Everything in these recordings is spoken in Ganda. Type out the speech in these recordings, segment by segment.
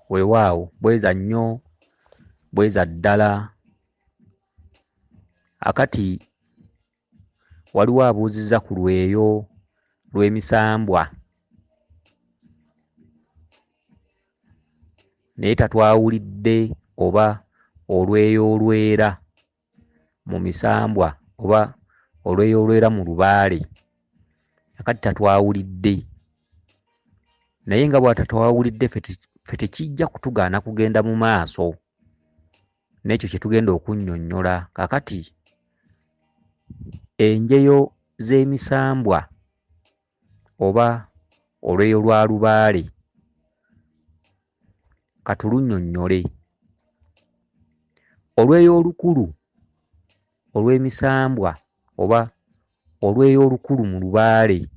Weewaawo bweza nnyo, bweza ddala. Akati waliwo abuuzizza ku lweyo lw'emisambwa, naye tatwawulidde oba olweyo olwera mu misambwa oba olweyo olwera mu lubaale. Akati tatwawulidde, naye nga bw'atatwawulidde ffe tekijja kutugaana kugenda mu maaso n'ekyo kye tugenda okunnyonnyola. Kaakati enjeyo z'emisambwa oba olweyo lwa lubaale katulunnyonnyole. Olweyo olukulu olw'emisambwa oba olweyo olukulu mu lubaale,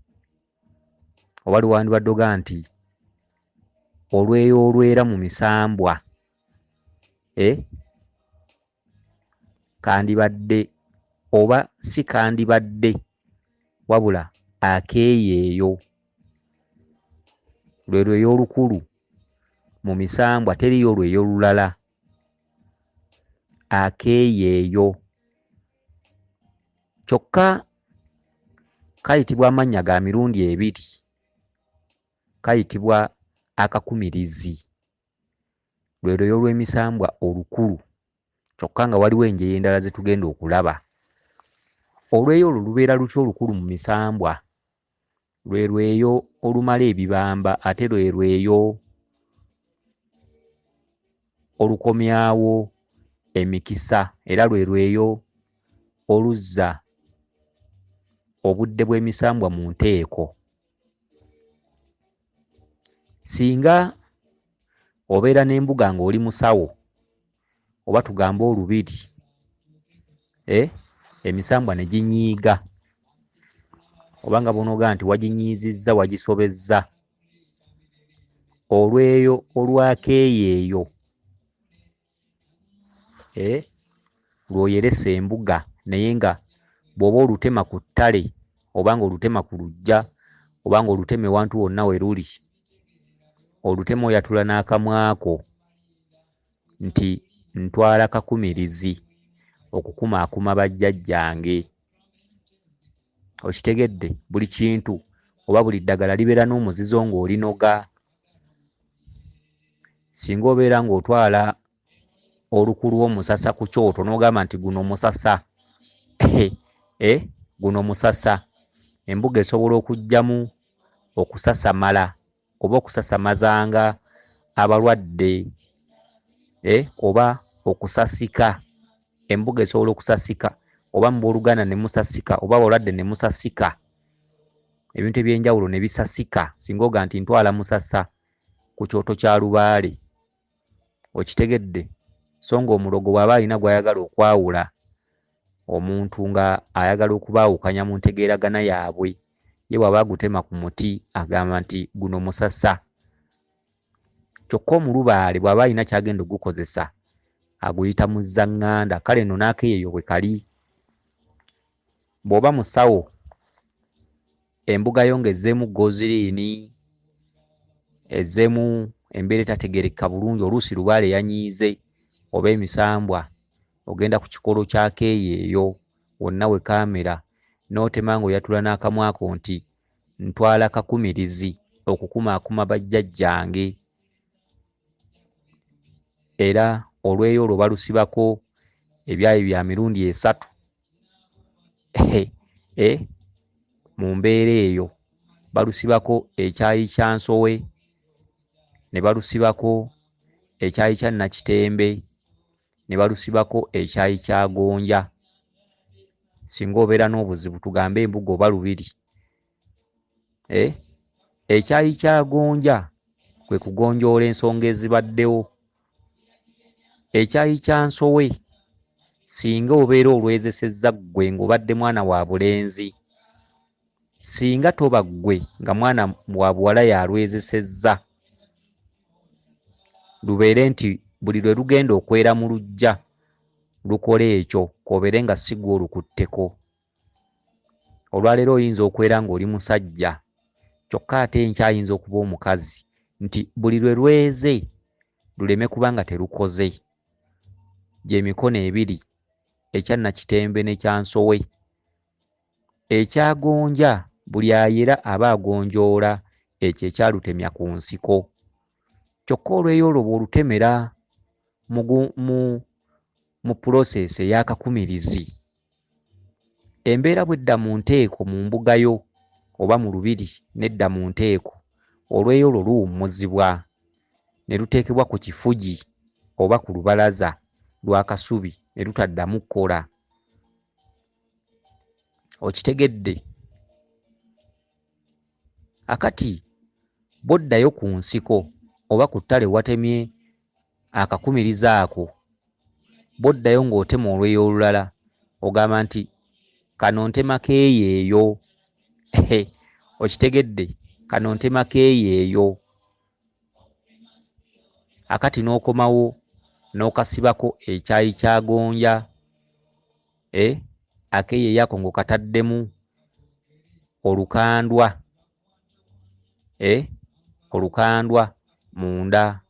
oba luwandibadde oga nti olweyo olwera mu misambwa, kandibadde oba si kandibadde, wabula akeeyeeyo lwe lweyo olukulu mu misambwa, teriiyo lweyo lulala. Akeeyeeyo kyokka kayitibwa amannya ga mirundi ebiri, kayitibwa akakumirizi, lwe lweyo lw'emisambwa olukulu, kyokka nga waliwo enjeyo endala ze tugenda okulaba. Olweyo olwo lubeera lutya olukulu mu misambwa? Lwe lweyo olumala ebibamba, ate lwe lweyo olukomyawo emikisa, era lwe lweyo oluzza obudde bw'emisambwa mu nteeko. Singa obeera n'embuga ng'oli musawo oba tugambe olubiri, emisambwa ne ginyiiga, oba nga bw'onooga nti waginyiizizza, wagisobezza, olweyo olw'akeeyeeyo lw'oyeresa embuga, naye nga bw'oba olutema ku ttale oba ng'olutema ku luggya oba ng'olutema ewantu wonna we luli, olutema oyatula n'akamwako nti ntwala kakumirizi okukumaakuma bajjajjange. Okitegedde? Buli kintu oba buli ddagala libeera n'omuzizo ng'olinoga. Singa obeera ng'otwala oluku lw'omusasa ku kyoto n'ogamba nti guno musasa, guno musasa, embuga esobola okuggyamu okusasamala oba okusasamazanga abalwadde, oba okusasika. Embuga esobola okusasika oba mu booluganda ne musasika oba abalwadde ne musasika, ebintu eby'enjawulo ne bisasika. Singa oga nti ntwala musasa ku kyoto kya lubaale, okitegedde? So ng'omulogo bw'aba alina gw'ayagala okwawula omuntu nga ayagala okubaawukanya mu ntegeeragana yaabwe, ye bw'aba agutema ku muti agamba nti guno musasa. Kyokka omulubaale bw'aba alina ky'agenda okugukozesa aguyita muzzaŋŋanda. Kale nno n'akeeyeeyo bwe kali. Bw'oba musawo, embuga yo ng'ezzeemu goziriini, ezzeemu embeera etategeerekeka bulungi, oluusi lubaale yanyiize oba emisambwa, ogenda ku kikolo ky'akeeyeeyo wonna we kaamera n'otema ng'oyatula n'akamwako nti ntwala kakumirizi okukumaakuma bajjajjange. Era olweyo olwo balusibako ebyayi bya mirundi esatu. Mu mbeera eyo balusibako ekyayi kya nsowe, ne balusibako ekyayi kya nakitembe, ne balusibako ekyayi kya gonja. Singa obeera n'obuzibu tugambe embuga oba lubiri, ekyayi kya gonja kwe kugonjoola ensonga ezibaddewo. Ekyayi kya nsowe singa obeera olwezesezza ggwe ng'obadde mwana wa bulenzi, singa toba ggwe nga mwana wa buwala y'alwezesezza, lubeere nti buli lwe lugenda okwera mu luggya lukola ekyo, k'obeere nga si ggwe olukutteko. Olwaleero oyinza okwera ng'oli musajja, kyokka ate enkya ayinza okuba omukazi, nti buli lwe lweze luleme kuba nga terukoze. Gy'emikono ebiri, ekya Nakitembe n'ekya Nsowe. Ekya gonja buli ayera aba agonjoola ekyo ekyalutemya ku nsiko. Kyokka olweyo olwo bw'olutemera mu pulosesi ey'akakumirizi, embeera bw'edda mu nteeko mu mbuga yo oba mu lubiri n'edda mu nteeko, olweyo olwo luwummuzibwa ne luteekebwa ku kifugi oba ku lubalaza lw'akasubi ne lutaddamu kkola. Okitegedde? Akati bw'oddayo ku nsiko oba ku ttale watemye akakumirizi ako, bw'oddayo ng'otema olweyo olulala ogamba nti kano ntema keeyeeyo. Okitegedde? Kano ntema keeyeeyo. Akati n'okomawo n'okasibako ekyayi kya gonja, akeeyeeyo ako ng'okataddemu olukandwa, olukandwa munda,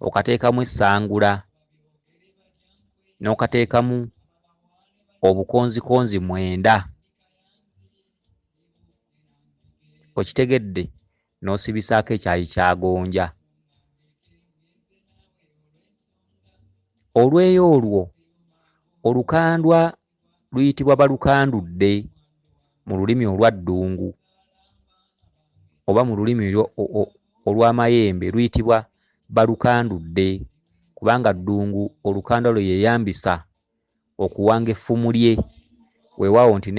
okateekamu essangula, n'okateekamu obukonzikonzi 9. Okitegedde? N'osibisaako ekyayi kya gonja. Olweyo olwo olukandwa luyitibwa balukandudde mu lulimi olwa Ddungu oba mu lulimi olw'amayembe luyitibwa balukandudde, kubanga Ddungu olukandwa lwe yeeyambisa okuwanga effumu lye. Weewaawo nti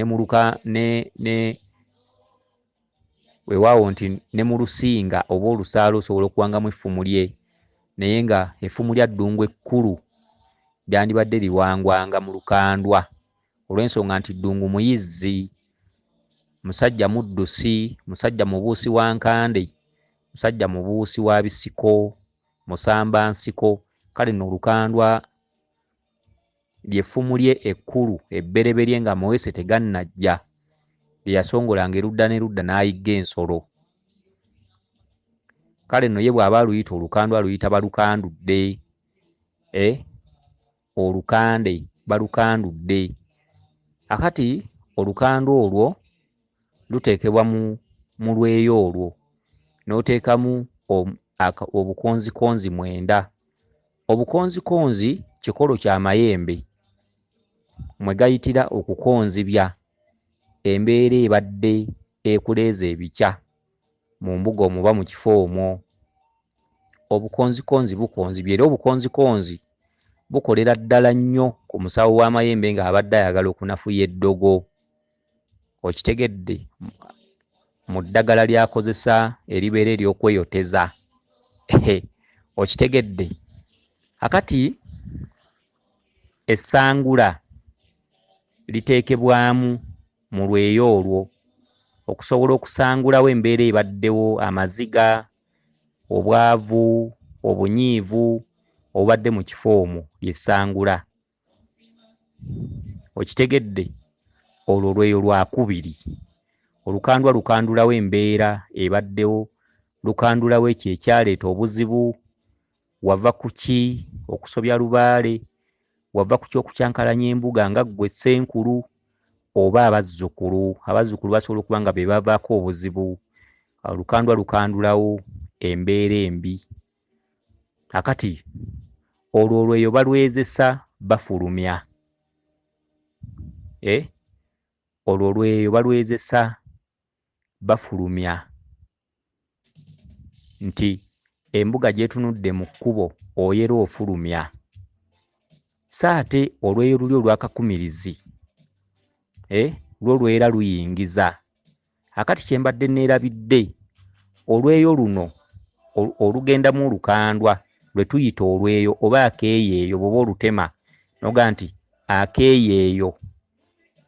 weewaawo nti ne mu lusinga oba olusaalo osobola okuwangamu effumu lye, naye nga effumu lya Ddungu ekkulu lyandibadde liwangwanga mu lukandwa, olw'ensonga nti Ddungu muyizzi, musajja muddusi, musajja mubuusi wa nkande, musajja mubuusi wa bisiko, musamba nsiko. Kale nno olukandwa ly'effumu lye ekkulu ebbereberye nga Mowese tegannajja, lye yasongolanga erudda n'erudda n'ayigga ensolo. Kale nno ye bw'aba aluyita olukandwa aluyita balukandudde, olukande balukandudde. Akati olukandwa olwo luteekebwa mu lweyo olwo, n'oteekamu obukonzikonzi 9. Obukonzikonzi kikolo kya mayembe mwe gayitira okukonzibya embeera ebadde ekuleeza ebikya mu mbuga omwo oba mu kifo omwo. Obukonzikonzi bukonzibya, era obukonzikonzi bukolera ddala nnyo ku musawo w'amayembe ng'abadde ayagala okunafuya eddogo. Okitegedde? Mu ddagala ly'akozesa eribeera ery'okweyoteza. Okitegedde? Akati essangula liteekebwamu mu lweyo olwo okusobola okusangulawo embeera ebaddewo, amaziga, obwavu, obunyiivu obubadde mu kifo omwo ly'essangula. Okitegedde? Olwo lweyo lwakubiri. Olukandwa lukandulawo embeera ebaddewo, lukandulawo ekyo ekyaleeta obuzibu. Wava ku ki okusobya lubaale, wava ku ki okukyankalanya embuga nga ggwe ssenkulu oba abazzukulu. Abazzukulu basobola okuba nga be bavaako obuzibu. Olukandwa lukandulawo embeera embi. Akati olwo olweyo balwezesa bafulumya. Olwo olweyo balwezesa bafulumya nti embuga gy'etunudde mu kkubo oyera ofulumya. So ate olweyo luli olw'akakumirizi, lwo lwera luyingiza. Akati kye mbadde neerabidde, olweyo luno olugendamu olukandwa lwe tuyita olweyo oba akeeyeeyo, bw'oba olutema n'ogamba nti akeeyeeyo,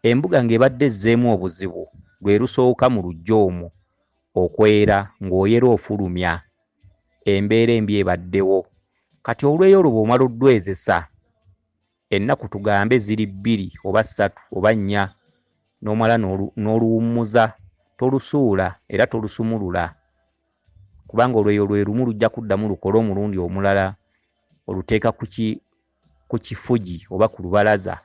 embuga ng'ebadde ezzeemu obuzibu lwe lusooka mu luggya omwo okwera ng'oyera ofulumya embeera embi ebaddewo. Kati olweyo olwo bw'omala oddwezesa ennaku tugambe ziri 2 oba 3 oba 4, n'omala n'oluwummuza, tolusuula era tolusumulula, Kubanga olweyo lwe lumu lujja kuddamu lukole omulundi omulala, oluteeka ku kifugi oba ku lubalaza.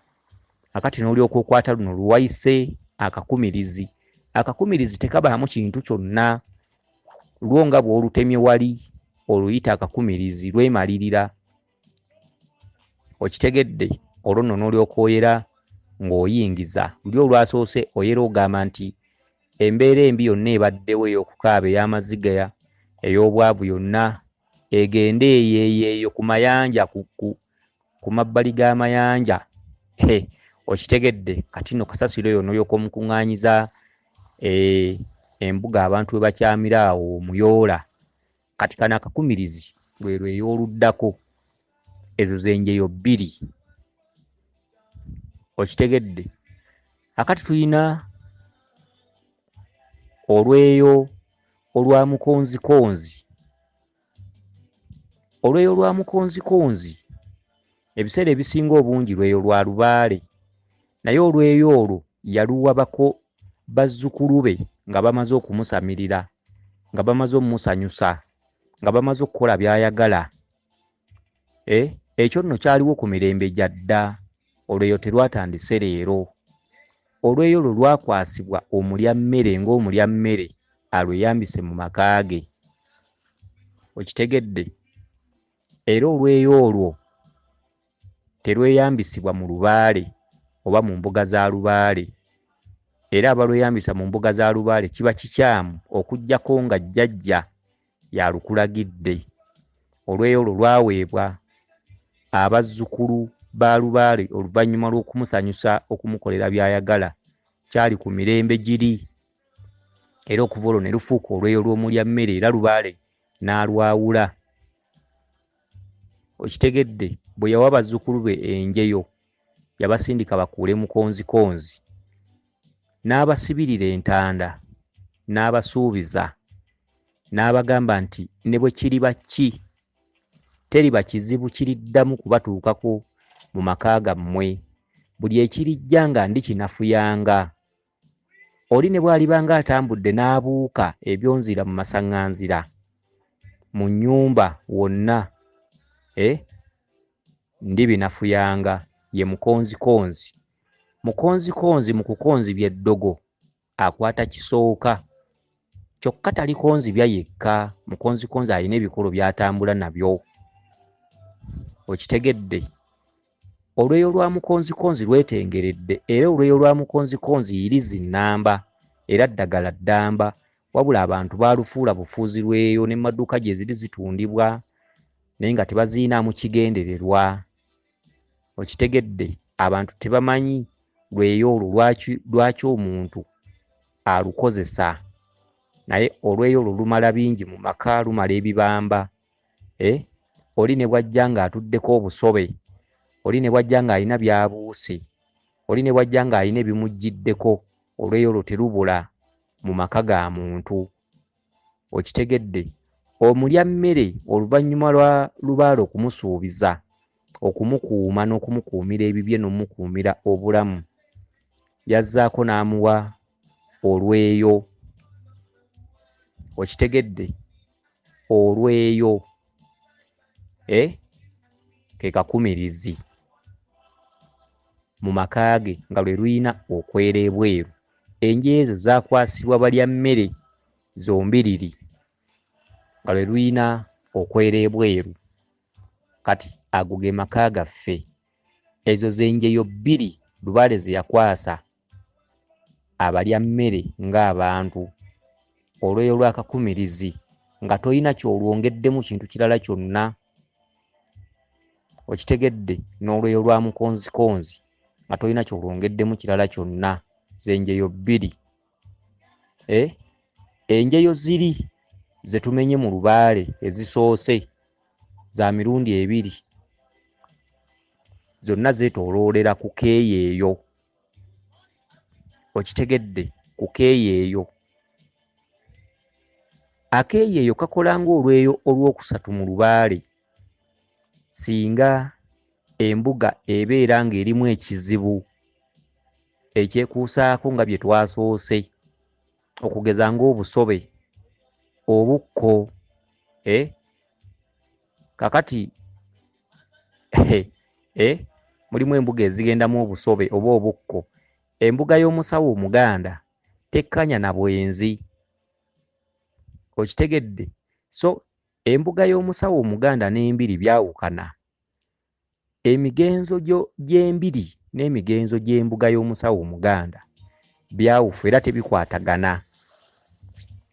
Akati n'olyoka okwata luno luwayise akakumirizi. Akakumirizi tekabaamu kintu kyonna, lwo nga bw'olutemye wali oluyita akakumirizi, lwemalirira. Okitegedde? Olwo nno n'olyoka oyera ng'oyingiza. Luli olwasoose oyera ogamba nti embeera embi yonna ebaddewo ey'okukaaba, ey'amaziga, ey'obwavu yonna egende eyo eyo ku mayanja, ku mabbali g'amayanja. Okitegedde? Kati nno kasasiro oyo n'olyoka omukuŋŋaanyiza embuga abantu we bakyamira awo omuyoola. Kati kano akakumirizi lwe lweyo oluddako. Ezo ze njeyo bbiri. Okitegedde? Akati tulina olweyo olwa mukonzikonzi. Olweyo lwa mukonzikonzi ebiseera ebisinga obungi lweyo lwa lubaale, naye olweyo olwo yaluwabako bazzukulu be nga bamaze okumusamirira, nga bamaze omumusanyusa, nga bamaze okukola by'ayagala. Ekyo nno kyaliwo ku mirembe gya dda, olweyo terwatandise leero. Olweyo olwo lwakwasibwa omulyammere ng'omulyammere alweyambise mu maka ge. Okitegedde? Era olweyo olwo terweyambisibwa mu lubaale oba mu mbuga za lubaale. Era abalweyambisa mu mbuga za lubaale kiba kikyamu okuggyako nga jjajja y'alukulagidde. Olweyo olwo lwaweebwa abazzukulu ba lubaale oluvannyuma lw'okumusanyusa okumukolera by'ayagala. Kyali ku mirembe giri, era okuva olwo ne lufuuka olweyo lw'omulyammere, era lubaale n'alwawula. Okitegedde? Bwe yawa bazzukulu be enjeyo, yabasindika bakuule mukonzikonzi, n'abasibirira entanda, n'abasuubiza, n'abagamba nti ne bwe kiriba ki, teriba kizibu kiriddamu kubatuukako mu maka gammwe. Buli ekirijja nga ndikinafuyanga. Oli ne bw'alibanga atambudde n'abuuka ebyonzira mu masaŋŋanzira mu nnyumba wonna, ndibinafuyanga. Ye mukonzikonzi. Mukonzikonzi mu kukonzibya eddogo akwata kisooka, kyokka talikonzibya yekka. Mukonzikonzi alina ebikolo by'atambula nabyo. Okitegedde? Olweyo lwa mukonzikonzi lwetengeredde, era olweyo lwa mukonzikonzi yirizi nnamba era ddagala ddamba, wabula abantu baalufuula bufuuzi lweyo, ne maduuka gye ziri zitundibwa naye nga tebaziinaamu kigendererwa. Okitegedde? Abantu tebamanyi lweyo olwo lwaki omuntu alukozesa, naye olweyo olwo lumala bingi mu maka, lumala ebibamba. Oli ne bw'ajja ng'atuddeko obusobe, oli ne bw'ajja ng'alina by'abuuse, oli ne bw'ajja ng'alina ebimujjiddeko, olweyo olwo terubula mu maka ga muntu. Okitegedde? Omulyammere oluvannyuma lwa lubaale okumusuubiza okumukuuma n'okumukuumira ebibye n'omukuumira obulamu, yazzaako n'amuwa olweyo. Okitegedde? Olweyo ke kakumirizi mu maka ge nga lwe lulina okwera ebweru. Enjeyo ezo zaakwasibwa balyammere zombiriri nga lwe lulina okwera ebweru. Kati ago ge maka gaffe. Ezo ze njeyo bbiri lubaale ze yakwasa abalyammere ng'abantu. Olweyo lw'akakumirizi nga tolina ky'olwongeddemu kintu kirala kyonna. Okitegedde? N'olweyo lwa mukonzikonzi nga tolina ky'olwongeddemu kirala kyonna. Ze njeyo bbiri. Enjeyo ziri ze tumenye mu lubaale ezisoose za mirundi ebiri, zonna zeetooloolera ku keeyeeyo. Okitegedde? Ku keeyeeyo. Akeeyeeyo kakola ng'olweyo olwokusatu mu lubaale singa embuga ebeera ng'erimu ekizibu ekyekuusaako nga bye twasoose, okugeza ng'obusobe, obukko, Kakati mulimu embuga ezigendamu obusobe oba obukko. Embuga y'omusawo Omuganda tekkanya na bwenzi, okitegedde? So embuga y'omusawo Omuganda n'embiri byawukana. Emigenzo gy'embiri n'emigenzo gy'embuga y'omusawo Omuganda byawufu era tebikwatagana,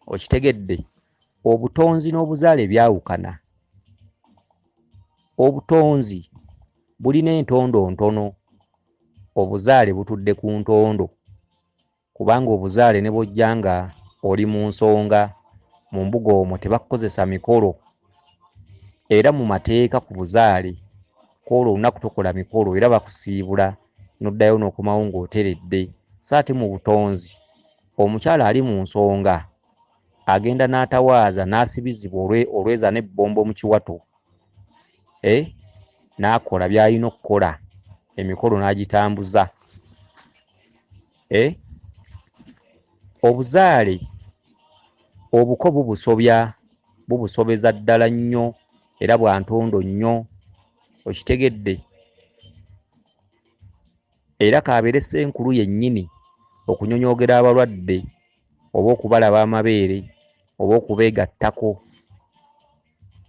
okitegedde? Obutonzi n'obuzaale byawukana. Obutonzi bulina entondo ntono, obuzaale butudde ku ntondo, kubanga obuzaale ne bw'ojja nga oli mu nsonga mu mbuga omwo tebakukozesa mikolo, era mu mateeka ku buzaale kw'olwo olunaku tokola mikolo era bakusiibula n'oddayo n'okomawo ng'oteredde. So ate mu butonzi omukyala ali mu nsonga agenda n'atawaaza n'asibizibwa olweza n'ebbombo mu kiwato, n'akola by'alina okukola, emikolo n'agitambuza. Obuzaale obuko bubusobya, bubusobeza ddala nnyo era bwa ntondo nnyo, okitegedde? Era k'abeere ssenkulu yennyini okunyonyoogera abalwadde oba okubalaba amabeere oba okubeegattako,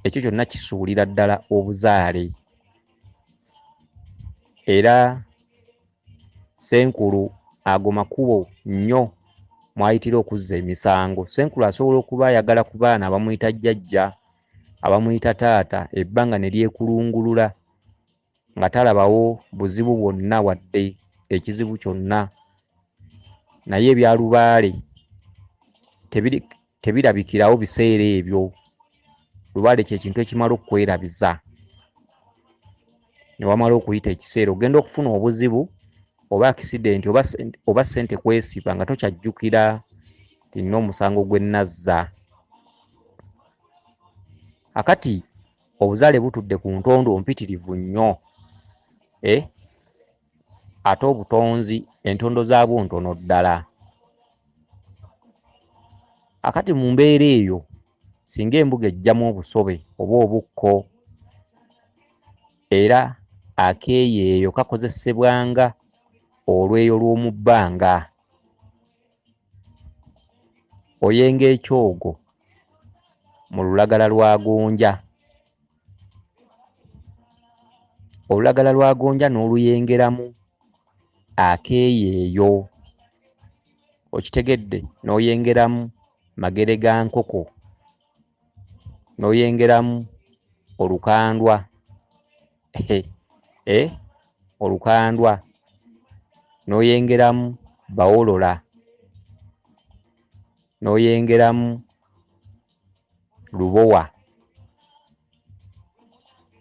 ekyo kyonna kisuulira ddala obuzaale. Era ssenkulu ago makubo nnyo mw'ayitira okuzza emisango. Ssenkulu asobola okuba ayagala ku baana abamuyita jjajja, abamuyita taata, ebbanga ne lyekulungulula nga talabawo buzibu bwonna wadde ekizibu kyonna, naye ebya lubaale tebirabikirawo biseera ebyo. Lubaale kye kintu ekimala okukwerabiza ne wamala okuyita ekiseera, ogenda okufuna obuzibu oba akisidenti oba ssente kwesiba nga tokyajjukira nti nina omusango gwe nnazza. Akati obuzaale butudde ku ntondo mpitirivu nnyo, ate obutonzi entondo zaabwo ntono ddala. Akati mu mbeera eyo singa embuga ejjamu obusobe oba obukko, era akeeyeeyo kakozesebwanga olweyo lw'omu bbanga. Oyenga ekyogo mu lulagala lwa gonja, olulagala lwa gonja n'oluyengeramu akeeyeeyo, okitegedde? N'oyengeramu magere ga nkoko, n'oyengeramu olukandwa, olukandwa, n'oyengeramu bawolola, n'oyengeramu lubowa.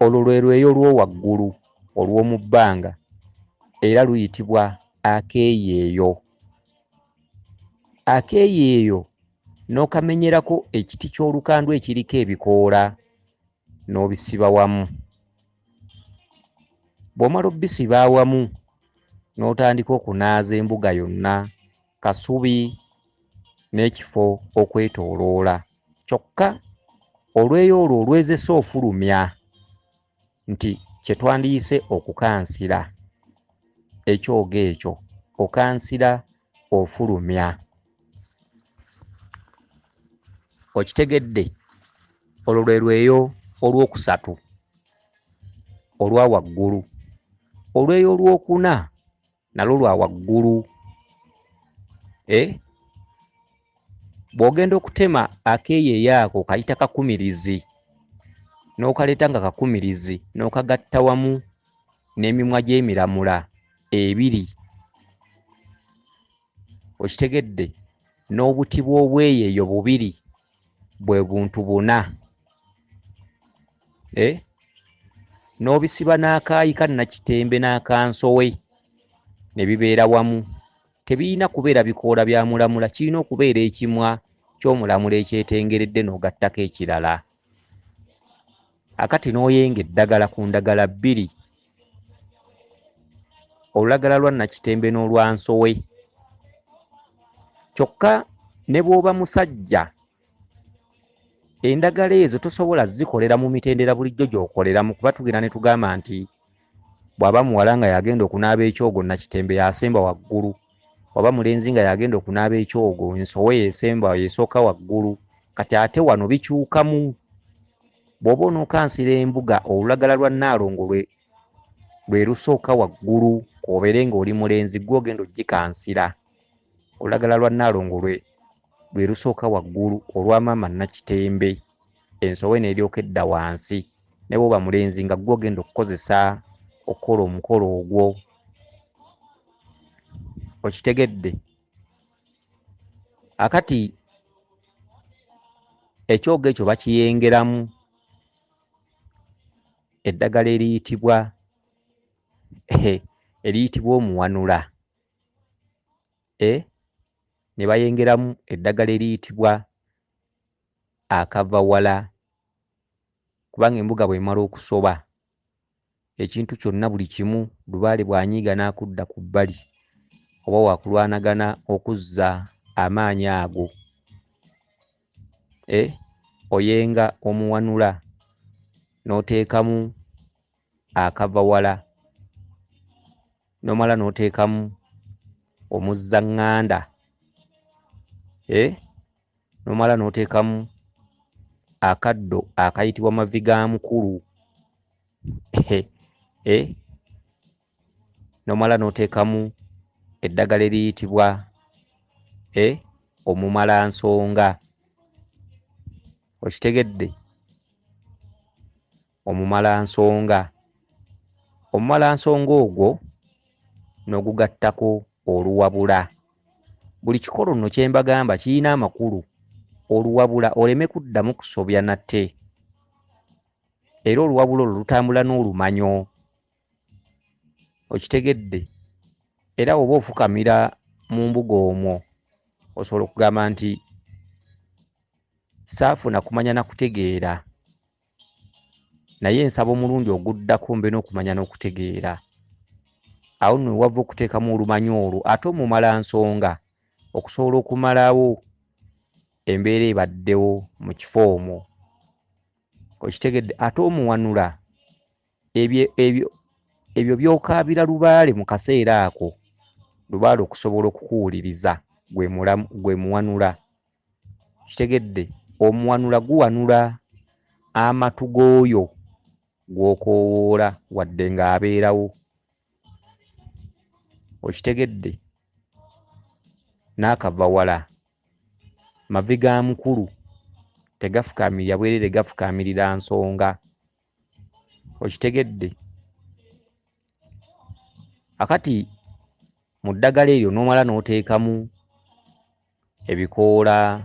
Olwo lwe lweyo lw'owaggulu olw'omu bbanga, era luyitibwa akeeyeeyo. Akeeyeeyo n'okamenyerako ekiti ky'olukandwa ekiriko ebikoola n'obisiba wamu. Bw'omala obbisiba awamu n'otandika okunaaza embuga yonna, kasubi n'ekifo okwetooloola. Kyokka olweyo olwo olwezesa ofulumya nti kye twandiyise okukansira ekyogo ekyo, okansira ofulumya. Okitegedde? Olwo lwe lweyo olwokusatu olwa waggulu. Olweyo olwokuna nalwo lwa waggulu. Bw'ogenda okutema akeeyeeyo ako kayita kakumirizi, n'okaleeta nga kakumirizi n'okagatta wamu n'emimwa gy'emiramula ebiri, okitegedde? N'obuti bw'obweyeeyo bubiri bwe buntu buna, n'obisiba n'akaayi ka nnakitembe n'akansowe ne bibeera wamu. Tebirina kubeera bikoola bya mulamula, kirina okubeera ekimwa ky'omulamula ekyetengeredde n'ogattako ekirala. Akati n'oyenga eddagala ku ndagala bbiri, olulagala lwa nnakitembe n'olwa nsowe. Kyokka ne bw'oba musajja Endagala ezo tosobola zikolera mu mitendera bulijjo gy'okoleramu, kuba tugenda ne tugamba nti bw'aba muwala nga yagenda okunaaba ekyogo Nakitembe yasemba waggulu, bw'aba mulenzi nga yagenda okunaaba ekyogo ensowe yesemba yesooka waggulu. Kati ate wano bikyukamu. Bw'oba onookansira embuga, olulagala lwa Nnaalongo lwe lusooka waggulu, k'obeere ng'oli mulenzi ggwe ogenda ogikansira. Olulagala lwa Nnaalongo lwe lusooka waggulu olwa maama Nakitembe, ensowe n'eryoka edda wansi. Ne bw'oba mulenzi nga ggwe ogenda okukozesa okukola omukolo ogwo. Okitegedde? Akati ekyogo ekyo bakiyengeramu eddagala eriyitibwa omuwanula, ne bayengeramu eddagala eriyitibwa akavawala, kubanga embuga bw'emala okusoba ekintu kyonna buli kimu lubaale bw'anyiiga n'akudda ku bbali oba wakulwanagana okuzza amaanyi ago. Oyenga omuwanula n'oteekamu akavawala, n'omala n'oteekamu omuzzaŋŋanda, n'omala n'oteekamu akaddo akayitibwa mavi ga mukulu, n'omala n'oteekamu eddagala eriyitibwa omumalansonga. Okitegedde? Omumalansonga. Omumalansonga ogwo n'ogugattako oluwabula. Buli kikolo nno kye mbagamba kirina amakulu. Oluwabula oleme kuddamu kusobya nate. Era oluwabula olwo lutambula n'olumanyo. Okitegedde? Era oba ofukamira mu mbuga omwo osobola okugamba nti saafuna kumanya na kutegeera, naye nsaba omulundi oguddako mbe n'okumanya n'okutegeera. Awo nno wewava okuteekamu olumanyo olwo ate omumalansonga okusobola okumalawo embeera ebaddewo mu kifo omwo. Okitegedde? Ate omuwanula ebyo by'okaabira lubaale mu kaseera ako, lubaale okusobola okukuwuliriza gwe muwanula. Okitegedde? Omuwanula guwanula amatu g'oyo gw'okoowoola wadde ng'abeerawo. Okitegedde? N'akavawala mavi ga mukulu tegafukaamirira bwereere, gafukaamirira nsonga. Okitegedde? Akati mu ddagala eryo n'omala n'oteekamu ebikoola,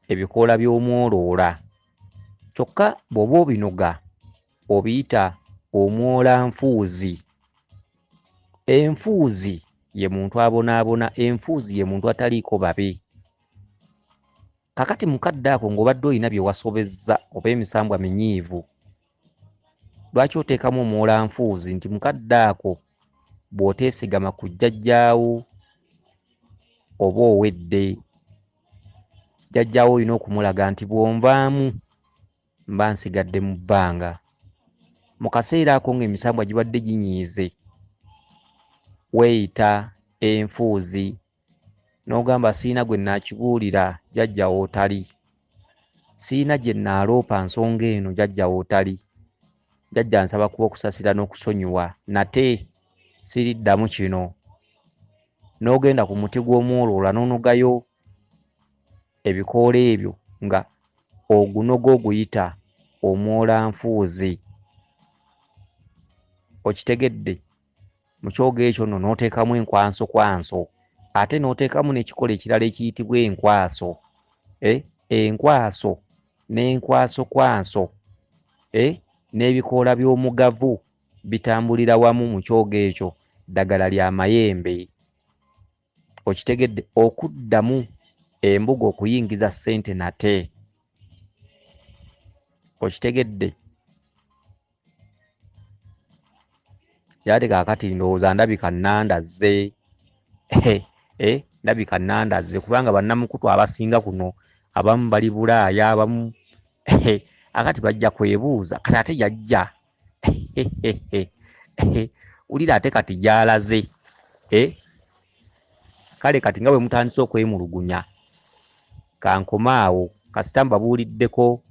ebikoola by'omwoloola. Kyokka bw'oba obinoga obiyita omwolanfuuzi. Enfuuzi ye muntu abonaabona, enfuuzi ye muntu ataliiko babe. Kakati mu kadde ako ng'obadde olina bye wasobezza oba emisambwa minyiivu, lwaki oteekamu omwolanfuuzi nti mu kadde ako bw'oteesigama ku jjajjaawo oba owedde? Jjajjaawo olina okumulaga nti bw'onvaamu mba nsigadde mu bbanga. Mu kaseera ako ng'emisambwa gibadde ginyiize, weeyita enfuuzi n'ogamba siina gwe nnaakibuulira jjajja w'otali, siina gye nnaaloopa nsonga eno jjajja w'otali, jjajja nsaba kuba okusasira n'okusonyiwa nate siriddamu kino. N'ogenda ku muti gw'omwoloola n'onogayo ebikoola ebyo nga ogunoga oguyita omwolanfuuzi. Okitegedde? Mu kyogo ekyo nno n'oteekamu enkwansokwanso, ate n'oteekamu n'ekikolo ekirala ekiyitibwa enkwaso. Enkwaso n'enkwasokwanso n'ebikoola by'omugavu bitambulira wamu mu kyogo ekyo, ddagala lya mayembe. Okitegedde? Okuddamu embuga okuyingiza ssente nate. Okitegedde? Yate kaakati ndowooza ndabika nnandazze. Ndabika nandazze kubanga bannamukutu abasinga kuno abamu bali Bulaaya, abamu akati bajja kwebuuza kati ate yajja wulira ate kati gy'alaze. Kale kati nga bwe mutandise okwemulugunya kankome awo, kasita mbabuuliddeko.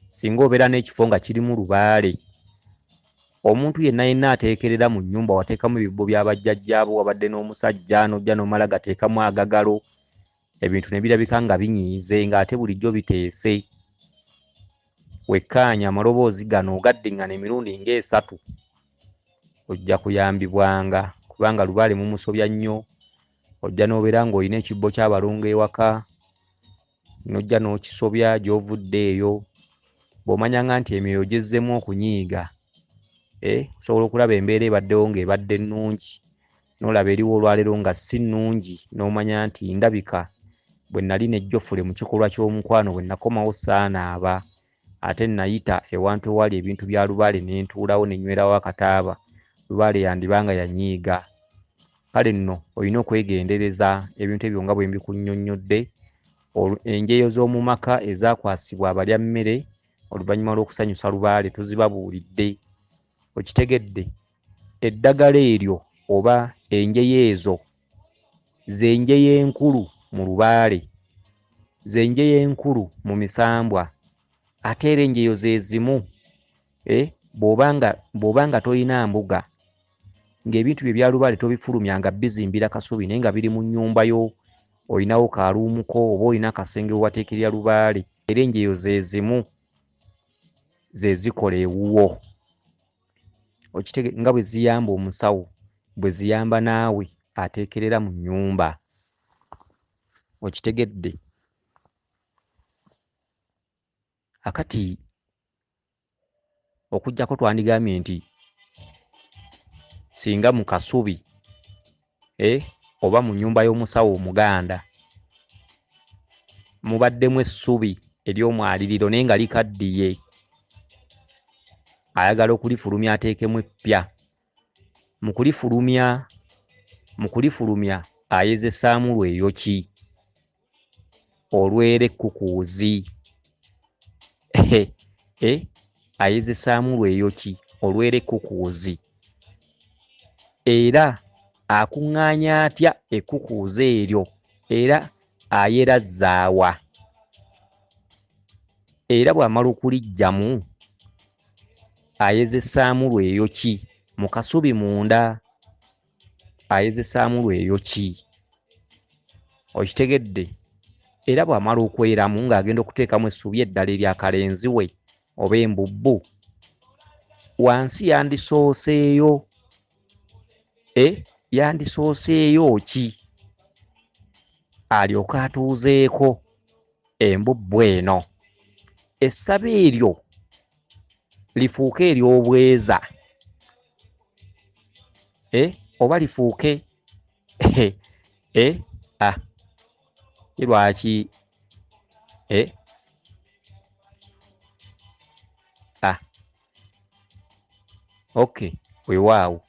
Singa obeera n'ekifo nga kirimu lubaale, omuntu yenna yenna ateekerera mu nnyumba wateekamu ebibbo by'abajjajjaabo, wabadde n'omusajja n'ojja n'omala gateekamu agagalo, ebintu ne birabika nga binyiize ng'ate bulijjo biteese. Wekkaanya amaloboozi gano ogaddiŋŋana emirundi ng'esatu, ojja kuyambibwanga kubanga lubaale mumusobya nnyo. Ojja n'obeera ng'olina ekibbo ky'abalongo ewaka n'ojja n'okisobya gy'ovudde eyo. Bw'omanyanga nti emyoyo gyezzeemu okunyiiga, osobola okulaba embeera ebaddewo ng'ebadde nnungi, n'olaba eriwo olwaleero nga si nnungi, n'omanya nti ndabika bwe nali ne Geoffrey mu kikolwa ky'omukwano bwe nakomawo saanaaba, ate nayita ewantu ewali ebintu bya lubaale ne ntuulawo ne nywerawo akataaba, lubaale yandiba nga yanyiiga. Kale nno olina okwegendereza ebintu ebyo nga bwe mbikunnyonnyodde. Enjeyo z'omu maka ezaakwasibwa abalyammere oluvannyuma lw'okusanyusa lubaale tuzibabuulidde. Okitegedde? Eddagala eryo oba enjeyo ezo z'enjeyo enkulu mu lubaale, z'enjeyo enkulu mu misambwa, ate era enjeyo ze zimu bw'oba nga toyina mbuga, ng'ebintu bye bya lubaale tobifulumya nga bizimbira kasubi naye nga biri mu nnyumba yo, olinawo kaluumuko oba olina akasenge we wateekerera lubaale, era enjeyo ze zimu ze zikola ewuwo. Okitege nga bwe ziyamba omusawo, bwe ziyamba naawe ateekerera mu nnyumba. Okitegedde? Akati okuggyako twandigambye nti singa mu kasubi oba mu nnyumba y'omusawo omuganda mubaddemu essubi ery'omwaliriro naye nga likaddiye, ayagala okulifulumya ateekemu eppya. Mu kulifulumya ayezesaamu lweyo ki? Olwera ekkukuuzi. Ayezesaamu lweyo ki? Olwera ekkukuuzi. Era akuŋŋaanya atya ekkukuuzi eryo? Era ayera zzaawa? Era bw'amala okuliggyamu ayezesaamu lweyo ki? Mu kasubi munda ayezesaamu lweyo ki? Okitegedde? Era bw'amala okweramu ng'agenda okuteekamu essubi eddala ery'akalenzi we oba embubbu, wansi yandisooseeyo yandisooseeyo ki alyoke atuuzeeko embubbu eno? Essabo eryo lifuuke ery'obweza oba lifuuke lwaki okay, weewaawo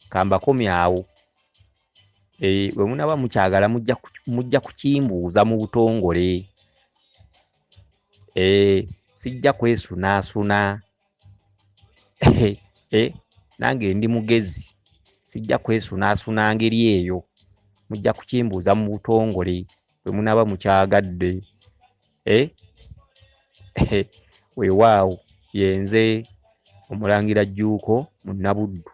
kambakomye awo. Bwe munaaba mukyagala mujja kukimbuuza mu butongole. Sijja kwesunaasuna. Nange ndi mugezi, sijja kwesunaasuna ngeri eyo. Mujja kukimbuuza mu butongole bwe munaaba mukyagadde. Weewaawo yenze Omulangira Jjuuko Munnabuddu.